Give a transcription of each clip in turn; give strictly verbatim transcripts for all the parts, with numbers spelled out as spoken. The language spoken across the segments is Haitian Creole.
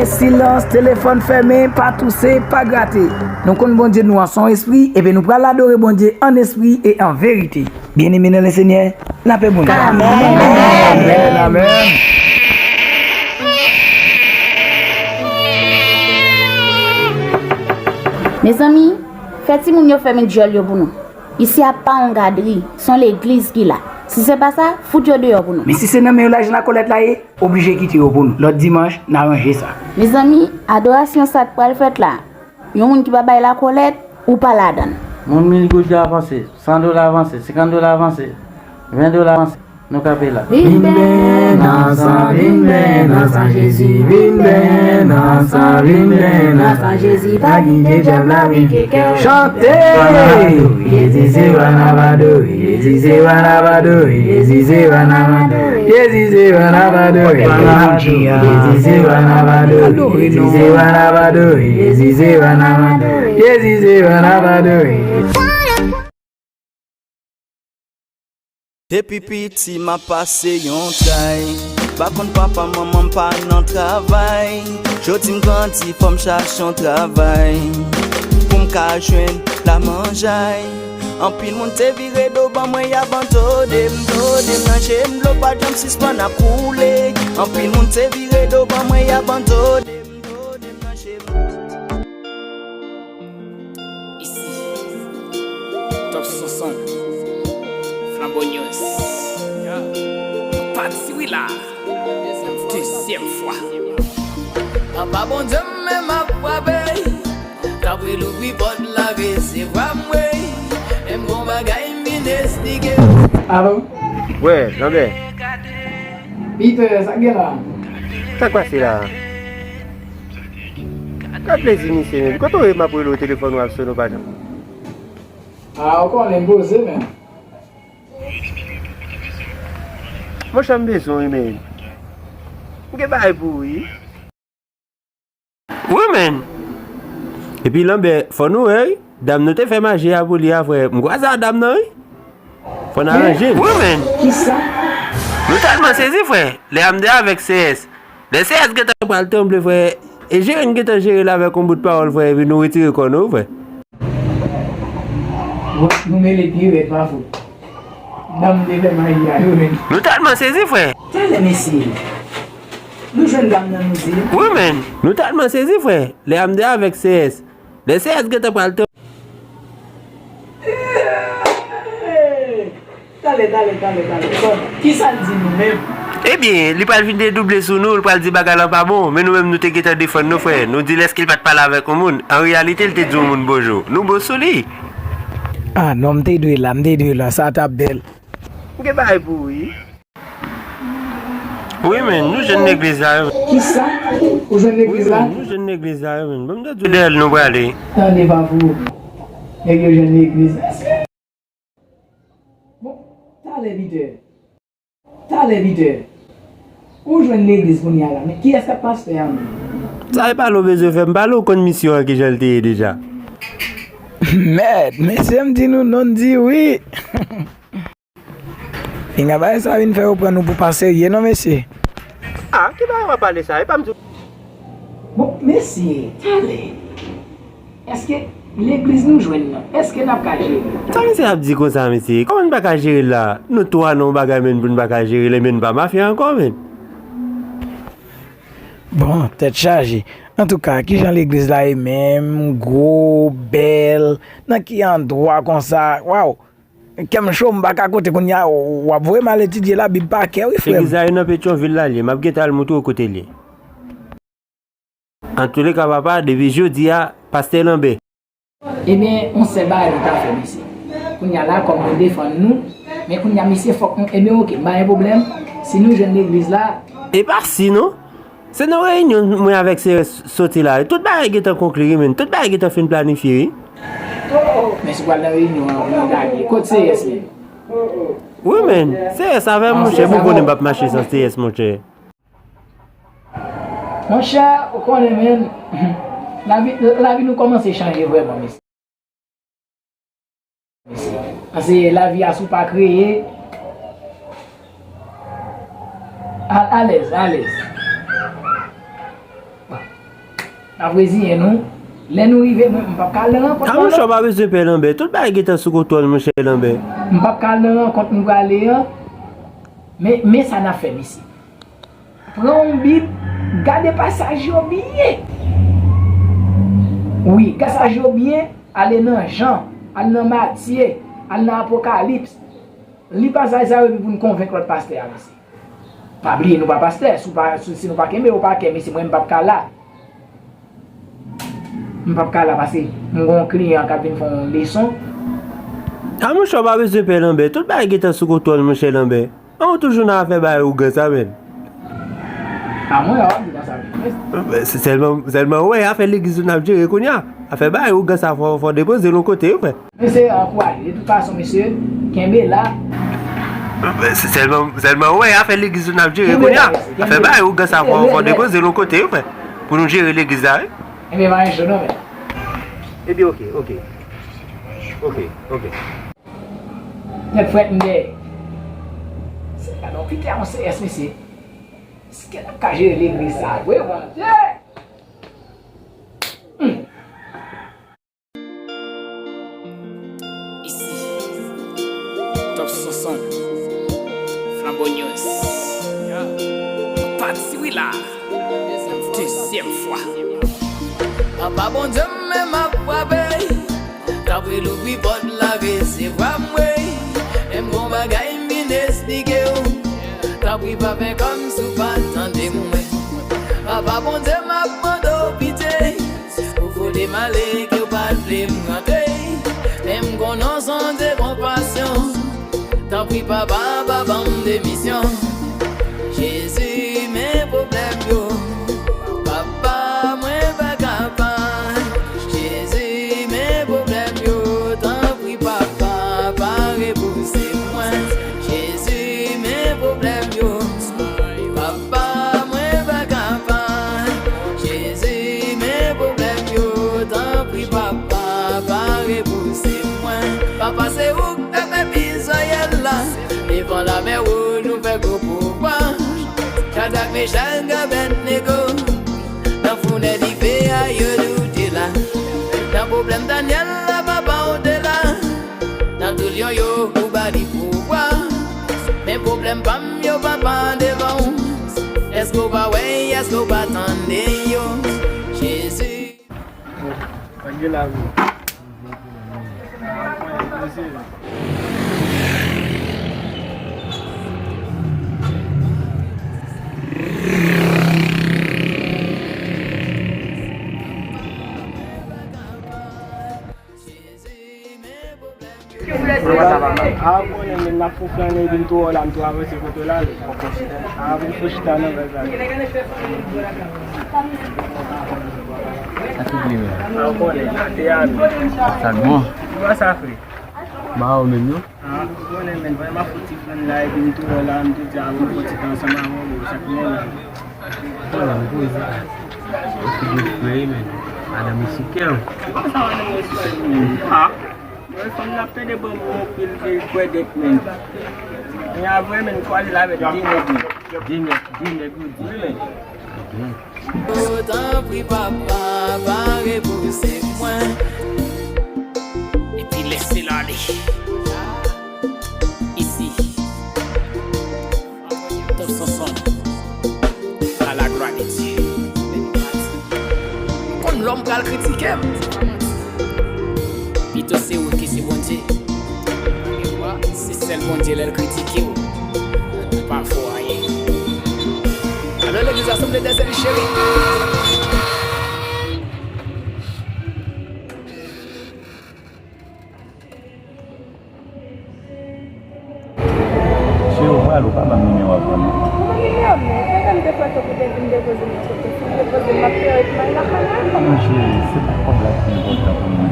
Silans, telefòn fèmen, pa touse, pa grate. Nou konn Bondye nou an se yon espri, ebyen nou pral adore Bondye an espri e an verite. Byeneme nan Lesenyè, lapè Bondye. Amèn. Amèn, amèn. Mezanmi, fè timoun yo fèmen djòl yo pou nou. Isi a pa yon gadri, se yon legliz ki la. Si se pa sa, fout yo deyò pou nou. Men si se nan men yo lajan lakòlèt la ye, oblije kite yo pou nou. Lòt dimanch, n a ranje sa. Mezanmi, adorasyon sa k pral fèt la, yon moun ki pa bay lakòlèt, ou pa ladan l. Moun mil goud la avanse, san dola avanse, senkant dola avanse, ven dola avanse. Nou kanpe la. Vin benyen nan san, vin benyen nan san Jezi, vin benyen nan san, vin benyen nan san Jezi, pa kite dyab la pike kè w. Chante! Jezi se wa n ap adore, Jezi se wa n ap adore, Jezi se wa n ap adore, Jezi se wa n ap adore, Jezi se wa n ap adore, Jezi se wa n ap adore, Jezi se wa n ap adore, Jezi se wa n ap adore. Depi piti m ap pase yon tray. Pa konn papa manman m pa nan travay. Jodi m grandi fò m chache yon travay pou m ka jwenn la manjay. Anpil moun te vire do ban mwen, y abandone m, done m nan je m, dlo pa janm sispann ap koule. Anpil moun te vire do ban mwen, y abandone m. Isi, Top Sonson, Flambeau News. Pati wi la, dezyèm fwa. Papa Bondye m men m ap frape, k ap relouvri pòt la, resevwa m wi. Menm gon bagay m vin esplike. Alo? Wè, Lanbè. Peter, sa k gen la? Sa k pase la? Gad plezi misye menm. Kote w ye m ap rele w telefòn ou ap sone w pa janm. A, ou konnen m poze menm. Monchè m bezwen w wi menm. M gen bagay pou ou wi. Wi menm. Epi Lanbè, fò nou wè wi. Dam nou te fè maji a pou li a frè. M kwaze a dam nan wi. Fò n aranje l. Wi menm. Kisa? Nou tèlman sezi frè. Lè a m te avèk C S. Lè C S gentan pral tranble frè, e jere n gentan jere l avèk yon bout pawòl frè, epi nou retire kò nou wi frè. Bon, nou mele pi rèd pa fo. Dam te fè maji a yo menm. Nou tèlman sezi frè. Talè mesye. Nou jwenn dam nan nou di. Wi menm. Nou tèlman sezi frè. Lè a m te avèk C S. Lè C S gentan pral tranble. Talè, talè, talè, talè. Bon, kisa l di nou menm? Ebyen, li pral vin dedouble sou nou, li pral di bagay lan pa bon, men nou menm nou te gentan defann nou, frè. Nou di l èske l pa t pale avèk yon moun. An reyalite, l te di yon moun bonjou. Nou bon sou li. A non, m te dwe la, m te dwe la, sa t ap bèl. M gen bagay pou ou wi. Wi menm, nou jwenn legliz la wi. Kisa? Ou jwenn legliz la? Wi menm, nou jwenn legliz la wi menm. Bon, m te di w dèyè l nou prale. Tande pa pou ou. Nèg yo jwenn legliz la. Bon, talè Peter. Talè Peter. Ou jwenn legliz kounye a la, men kiyès k ap pastè a menm? Sa e pale w bezwen fè m pale, w konn misyon an kijan l te ye deja. Mèd, mesye m di nou non, n di wi. Pinga bagay sa vin fè yo pran nou pou pa serye non mesye. A, ki bagay w ap pale sa? E pa m di w. Bon, mesye, talè. Èske legliz nou jwenn nan, èske n ap ka jere l? Sa misye ap di konsa mesye? Kòman n pa ka jere l la? Nou twa nan yon bagay menm pou n pa ka jere l, ebyen n pa mafya ankò menm. Bon, tèt chaje. Antouka, kijan legliz la ye menm? Gwo, bèl, nan ki andwa konsa? Waw! Kè m cho, m pa ka kote kounye a, w ap voye m al etidye Labib pa kè wi, frè m. Legliz la e nan Petyonvil la l ye, m ap gentan al moutre w kote l ye. Antouleka, papa, depi jodi a, pastè Lanbè. Ebyen, yon sèl bagay nou ka fè, mesye. Kounye a la, kòm nou defann nou, men kounye a, mesye, fòk nou, ebyen, oke, m pa gen pwoblèm. Si nou jwenn legliz la. E pa si non. Se nan reyinyon mwen avèk C S soti la, tout bagay gentan konkli wi, menn. Tout bagay gentan fin planifye wi. Men si w pral nan reyinyon an, pou nou gade. Kot C S menm? Wi, menn. C S avè m, monchè. Bon, konnen m p ap mache san C S, monchè. Monchè, ou konnen, menn, lavi, lavi nou kòmanse chanje vrèman, mesye. Mesye. Paske lavi a si w pa kreye, a, alèz, alèz. Ap reziyen nou. Lè nou rive, mwen, m p ap ka al nan rankont. A, monchè, w pa bezwen pè Lanbè. Tout bagay gentan sou kontwòl, monchè Lanbè. M p ap ka al nan rankont nou prale an. Men, men sa n ap fè, mesye. Pran yon Bib, gade pasaj yo byen. Wi, gade pasaj yo byen, ale nan Jan, al nan Matye, al nan Apokalips. Li pasaj sa yo epi pou n konvenk lòt pastè a, mesye. Pa bliye, nou pa pastè. Si w pa, si, si nou pa kenbe yo pa kè, mesye, mwen, m p ap ka la. M p ap ka la paske m gen yon kliyan k ap vin fè yon leson. A, monchè, w pa bezwen pè Lanbè. Tout bagay gentan sou kontwòl, monchè Lanbè. An, ou toujou nan afè bagay ougan sa menm. A, mwen, w ap di konsa, wi. Se sèlman, sèlman, wè, afè legliz ou n ap jere kounye a. Afè bagay ougan sa, fò, fò depoze l yon kote, wi, frè. Men se ankouraje. De tout fason, mesye, kenbe la. Se sèlman, sèlman, wè, afè legliz ou n ap jere kounye a. Afè bagay ougan sa, fò, fò depoze l yon kote, wi, frè. Pou nou jere legliz la, wi. Ebyen, pa gen cho non, men. Ebyen, oke, oke. Oke, oke. Nèg frèt m dèyè. Se pa non pita yon C S, mesye. Èske n ap ka jere legliz sa vre, Bondye? Hmm. Isi, Top Sonson, Flambeau News. Pati wi la. Dezyèm fwa. Papa Bondye m men m ap frape. Tanpri louvri pòt la resevwa m wi. Menm gon bagay m vin esplike w. Tanpri pa fè kòmsi w pa tande mwen. Papa Bondye m ap mande w pitye. Ou fout m ale ke w pa t vle m rantre. Men m konnen w sonje konpasyon. Tanpri papa pa ban m demisyon. Jezi men pwoblèm yo. Papa mwen pa kapab. Jezi men pwoblèm yo. Tanpri papa pa repouse mwen. Jezi men pwoblèm yo. Papa mwen pa kapab. Jezi men pwoblèm yo. Tanpri papa pa repouse mwen. Papa se ou k te fè Izrayèl la. Devan lamè wouj nou fè gwo pouvwa. Chadrak, Mechak, Abèdnego. Nan founèy dife a yo di w te la. Nan pwoblèm Danyèl la papa w te la. Nan tou lyon yo ou ba li pouvwa. Men pwoblèm pa m yo papa devan w. Èske w pa wè, èske w pa tande yo? Jezi. Bon, pa gen lavi. A konnen men n ap fè flannen epi m tou wè w la, m tou avanse kote w la. A pou fè chita nan bèl la. Sa ki vle men. A konnen, ate a nou. Sa k bon. Kòman sa fre? Ba ou menm non. A konnen men, vrèman foti flann la epi m tou wè w la, m tou di a nou foti tan ansanm avè w, sa ki gen la. Konnen m poze. Ou figi fre men. Madanm ou sou kè w. Kòman sa madanm ou sou kè w men? A. Mwen fanm nan ap pede ban m anpil de kwè dèt men. Men a vre men, m kwaze l avèk de nèg men. De nèg, de nèg ou di? Wi men. Tanpri papa pa repouse mwen. Epi lèse l ale. Isi. Top Sonson. A la gloire de Dieu. Konn lòm pral kritike m. Pito se ou ke se Bondye. Se sèl Bondye lè l kritike w. Ou pa fè anyen. Alò legliz Asanble dè Seli cheri. Cheri, ou prale, ou pa ban m nimewo a pou mwen. Ou ban nimewo m non. Ou pa janm te fè to pou te vin depoze m yon kote. Si w depoze m, m ap fè ret may la, may la. Non, cheri, se pa kòb la ki enpòtan pou mwen.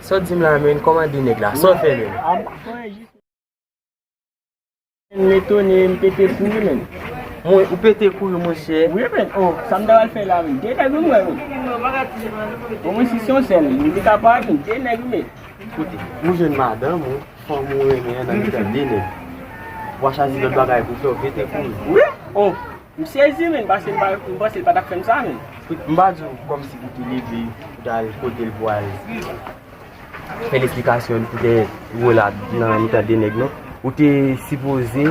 Sa w di m la menm, kòman de nèg la? Sa w fè menm? M etone, m pete kouri menm. Mwen, ou pete kouri, monchè? Wi menm. Oh, sa m ta pral fè la menm? De nèg wi m wè menm. Omwen si se yon sèl, m te ka pa vin, de nèg wi menm. Koute, ou jwenn madanm ou, fanm ou renmen an nan mitan de nèg. W a chwazi lòt bagay pou fè, ou pete kouri. Wi? Oh, m sezi menm, paske m pa, m panse l pa t ap fè m sa menm. M pa di w kòmsi pou te leve pou t al kote l pou al fè lesplikasyon l poutèt wòl la nan mitan de nèg non. Ou te sipoze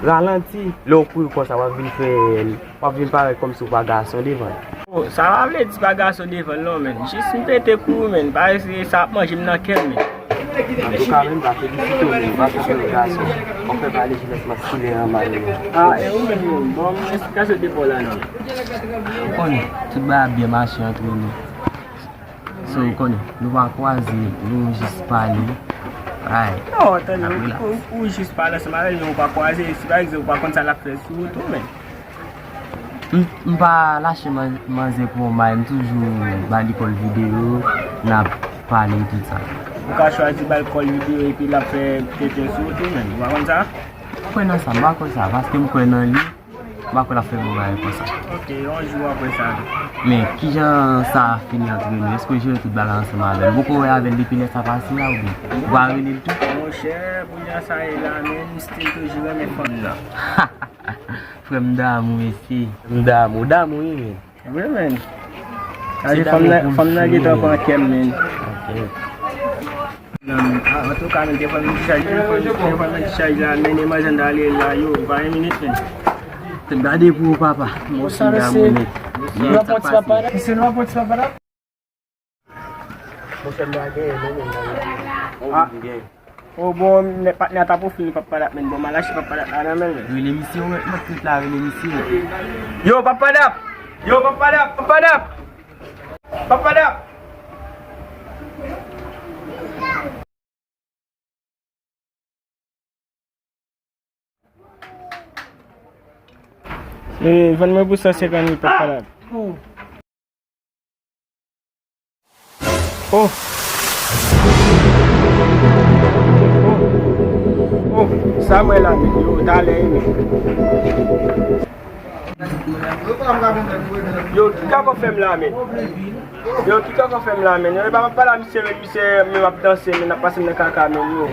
ralanti lè w kouri konsa w ap vin fè l, w ap vin parèt kòmsi w pa gason devan l. Oh, sa pa vle di pa gason devan l non, menn. Jis m pete kouri, menn. Parèske sa ap manje m nan kè m, menn. Antouka, menn, m pa felisite w, menn, paske w se yon gason. W ap fè pale jenès maskilen an mal, menn. Ah, e ou menm, menn? Bon, esplikasyon de bò la, non. Ou konnen, tout bagay ap byen mache antre nou. So, ou konnen, nou pa kwaze, nou jis pale. Ay. Non, tande, ou, ou, ou jis pale ansanm avè l, men ou pa kwaze. Si pa egzanp, ou pa konn sa l ap fè sou ou tou, menn. M, m pa lache man-, manzè pou yon may, m toujou ba li kòl videyo, n ap pale tout sa. Ou ka chwazi ba l kòl videyo epi l ap fè tenten sou ou tou, menn. Ou pa konn sa? M kwè nan sa, m pa kwè sa, paske m kwè nan li, m pa kwè l ap fè bon bagay konsa. Ok, yon jou w ap wè sa. Men, kijan sa fini antre nou? Èske w jere tout bagay ansanm avè l? Ou poko wè avè l depi lè sa pase a, oubyen? Ou pa rele l tou? Monchè, pou jan sa ye la, menn, m still toujou renmen fanm nan. Frè m damou, mesye. M damou, damou, wi, men. Wi, men. Fanm nan, fanm nan gentan pran kè m, men. Ok. Antouka, men, telefòn nan ki chaj, telefòn nan ki chaj la, men, e manzè nan ale la, yo, pa yon minit, men. Gade pou ou, papa. Monchè, damou, men. Monchè, m pa gen, non, men. Ah. Oh, bon, men patnè a ta pou fini pap padat, men. Bon, m al achte pap padat la nan men l. Rele misye, ou mèt, mèt tout la, rele misye. Yo, pap padat! Yo, pap padat! Pap padat! Pap padat! E, vann mwen pou san senkant mil pap padat. Oh! Oh! Oh! Sa mwen la, men, yo, talè, men. Yo, ki kaka w fè m la, men? Yo, ki kaka w fè m la, men? Yo, e pa m ap pale a misye, men misye menm ap danse, men ap pase m nan kaka, men, yo.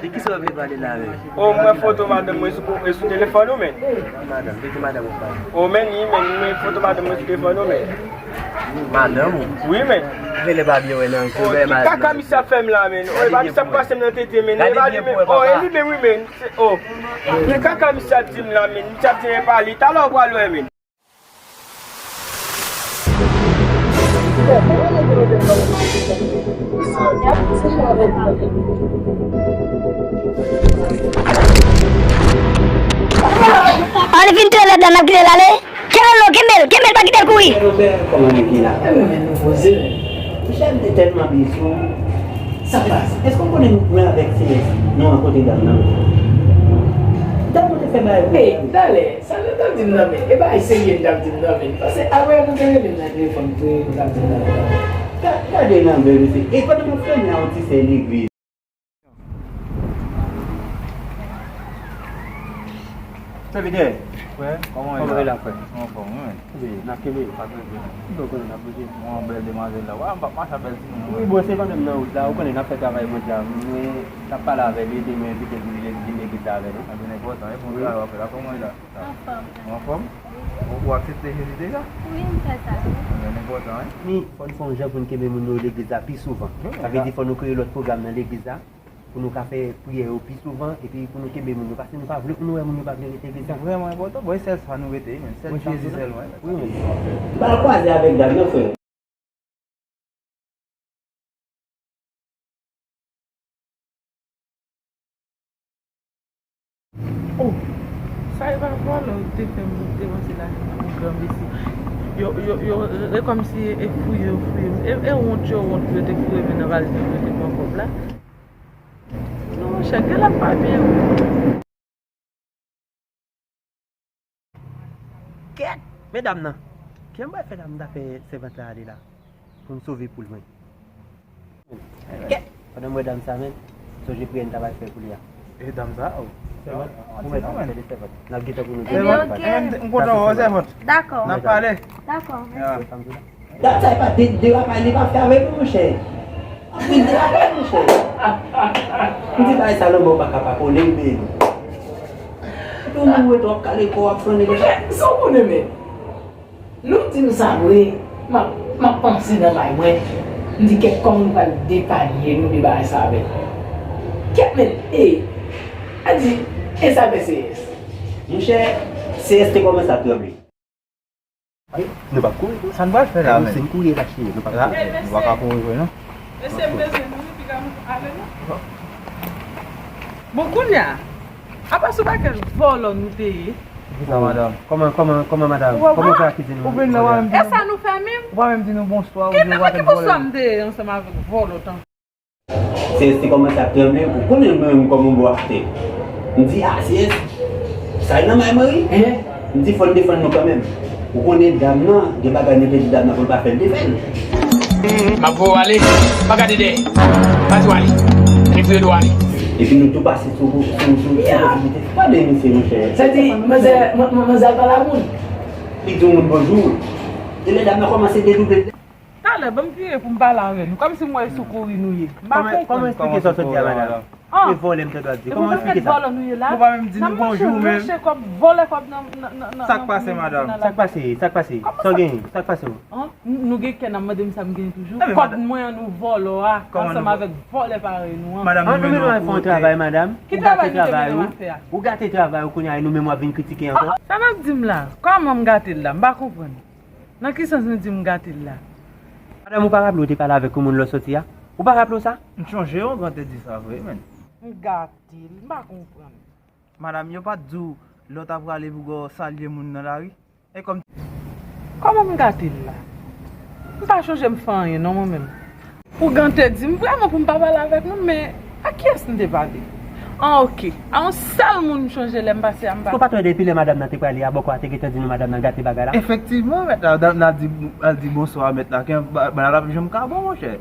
De kisa w vle pale la, men? O, m wè foto madanm mwen sou, sou telefòn ou, men. Madanm, de ki madanm ou pale? O, men, wi, men, m wè foto madanm mwen sou telefòn ou, men. Madanm ou? Wi, men. Rele pa byen wè nan je. O, ki kaka misye ap fè m la, men? O, e pa misye ap pase m nan tete, men. E pa li menm. O, e li menm, wi, men. Se, o. Ki kaka misye ap di m la, men? Misye ap di m e pa li. Talè w pral wè, men. Ann vin trè lèd la, n ap kite l ale. Kenbe l non, kenbe l, kenbe l, pa kite l kouri. Kòman nou ye la? Enben, men nou poze, men. Michel te tèlman byen sou. Sa k pase? Èske w konnen mwen avèk Celeste, nou rankontre dam nan? Dam nan te fè bagay pou nou. Hey, talè, sa nou t ap di m nan, men? E bagay serye n t ap di m nan, men. Paske apre nou te rele m nan telefòn tou, nou t ap di m nan, men. Ga-, gade nan men misye. E pandan m ap fèmen yon ti sè legliz. Sèvitè. Frè, kòman w ye la? Kòman w ye la, frè? Anfòm, wi, men. Wi, n ap kenbe. Pa t rete, non. Ki bò w konnen n ap bouje? Yon bèl demwazèl la. Wa, m p ap mache ak bèl timoun, non. Wi, bon, se pandan m nan wout la, ou konnen n ap fè travay jodi a. Mwen t ap pale avè l, ede mwen envite l pou li vin legliz la avè nou. Sa byen enpòtan, e bon travay w ap fè la. Kòman w ye la? Anfòm. Ou anfòm? Ou, ou aksepte Jezi deja? Wi, m fè sa, wi. Sa byen enpòtan, wi. Ni, fò n fè yon jan pou n kenbe moun yo legliz la pi souvan. Sa vle di fò nou kreye lòt pwogram nan legliz la. Pou nou ka fè priyè yo pi souvan, epi pou nou kenbe moun yo, paske nou pa vle pou nou wè moun yo pa vle rete legliz la. Vrèman enpòtan. Bon, e sèl sa nou rete, men. Sèl Jezi sèlman. Wi, men. M pa kwaze avèk dam nan, frè. Oh, sa e pa vòlè yo te fè m te panse la, yon gran mesye. Yo, yo, yo, e kòmsi e fouye yo fouye m. E, e wont yo wont pou yo te fouye m nan valiz mwen pou yo te pran kòb la. Non, monchè, gen lòt papye. Kèt! Men dam nan. Kijan m pral fè la, m ta fè sèvant la ale la pou m sove poul mwen. Kèt! Pandan m wè dam sa, men, sonje priyè n ta pral fè pou li a. E dam sa, o. Sèvant, ou mèt ap fè de sèvant. N ap gentan pou nou. Ebyen, ok. M kontan wè w, sèvant. Dakò. N ap pale. Dakò, mèsi. Dam sa e pa de, derapaj li pa fè avèk ou, monchè. Ap vin derapaj, monchè. M di bagay sa lanmò pa ka pa konnen l, men. Yon moun wè twòp kale kò w ap flannen konsa. Sa w konnen, men? Nou di m sa vre, m ap, m ap panse nan may mwen, m di kèt kòman nou pral depanye nou de bagay sa avè l. Kèt men, e, a di, e sa fè C S. Monchè, C S te kòmanse ap tranble. Wi, nou p ap kouri tou. Sa n pral fè la menm? Se n kouri e lache, nou p ap kouri. Nou pa ka kouri vre non. Mesye m bezwen nou wi, piga nou ale non. Bon, kounye a, apa sou pakèt vòlò nou te ye? Kisa, madanm? Kòman, kòman, kòman, madanm? Kòman w fè akize nou? Ou vin la, w pa menm di nou. E sa nou fè menm? Ou pa menm di nou bonswa, ou di nou pa fè vòlò. Ki bonswa m te ye ansanm avèk vòlò tankou? Se, se kòmanse ap tranble, ou konnen mwen menm kòman m bo atè. M di, a, se, sa nan may mwen wi. M di, fò n defann nou kanmenm. Ou konnen dam nan, gen bagay nou te di dam nan pou l pa fè, l te fè l. M ap voye w ale, pa gade dèyè. Pati w ale. Retire do w ale. Epi nou tou pase sou, sou, sou, sou posiblite. Gade misye, monchè. Sa di, manzè, man-, man-, manzè al pale ak moun. Li di yon moun bonjou. Epi medam nan kòmanse dedouble. Talè, ban m vire pou m pale avè nou. Kòmsi m wè sou kouri nou ye. M pa konprann. Kòman eksplike sa w sot di a, madanm? Ah. E vòlè m te dwa di. Kòman eksplike sa? Vòlò nou ye la. Nou pa menm di nou bonjou menm. Rache kòb, vòlè kòb nan, nan, nan, nan. Sa k pase, madanm? Sa k pase? Sa k pase? Sa w genyen? Sa k pase w? An? Nou gen kè n ap mande m sa m genyen toujou. Kòb mwen an nou vòlò a, ansanm avèk vòlè parèy nou an. Madanm, nou mennen w an kote. Ki travay, madanm? Ou gate travay ou. Ou gate travay ou, kounye a e nou menm w ap vin kritike ankò. Sa n ap di m la? Kòman m gate l la? M pa konprann. Nan ki sans nou di m gate l la? Madanm, ou pa raple w te pale avèk yon moun lè w soti a? Ou pa raple w sa? M chonje, ongan te di sa vre, menn. M gate l, m pa konprann. Madanm, yo pa t di w lè w ta prale pou w salye moun nan lari? E kòm. Kòman m gate l la? M pa chonje m fè anyen non, mwen menm. Ougan te di m vrèman pou m pa pale avèk nou, men ak kiyès m te pale? Ah, oke. A yon sèl moun m chonje lè m pase a, m pa. Ou pa t wè depi lè madanm nan te prale a, bòkò a te gentan di nou madanm nan gate bagay la? Efektivman, mèt la, n al di, al di bonswa, mèt la, ke ba-, bagay la p ap janm ka bon, monchè.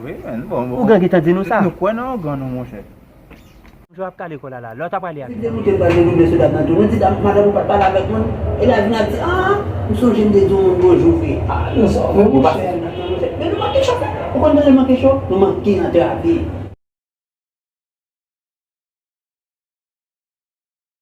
Wi, men, bon, bon. Ougan gentan di nou sa? Nou kwè nan ougan nou, monchè. Jou ap kale kò l la, lè w ta prale a. Li te monte pral dedoube sou dam nan tou. Nou di dam, madanm ou pa t pale avèk moun. E l al vin ap di, ah, m sonje m te di yon moun bonjou vre. Ah, non, sa, men monchè. Men nou manke cho, frè. Ou konn tande manke cho? Nou manke antrave.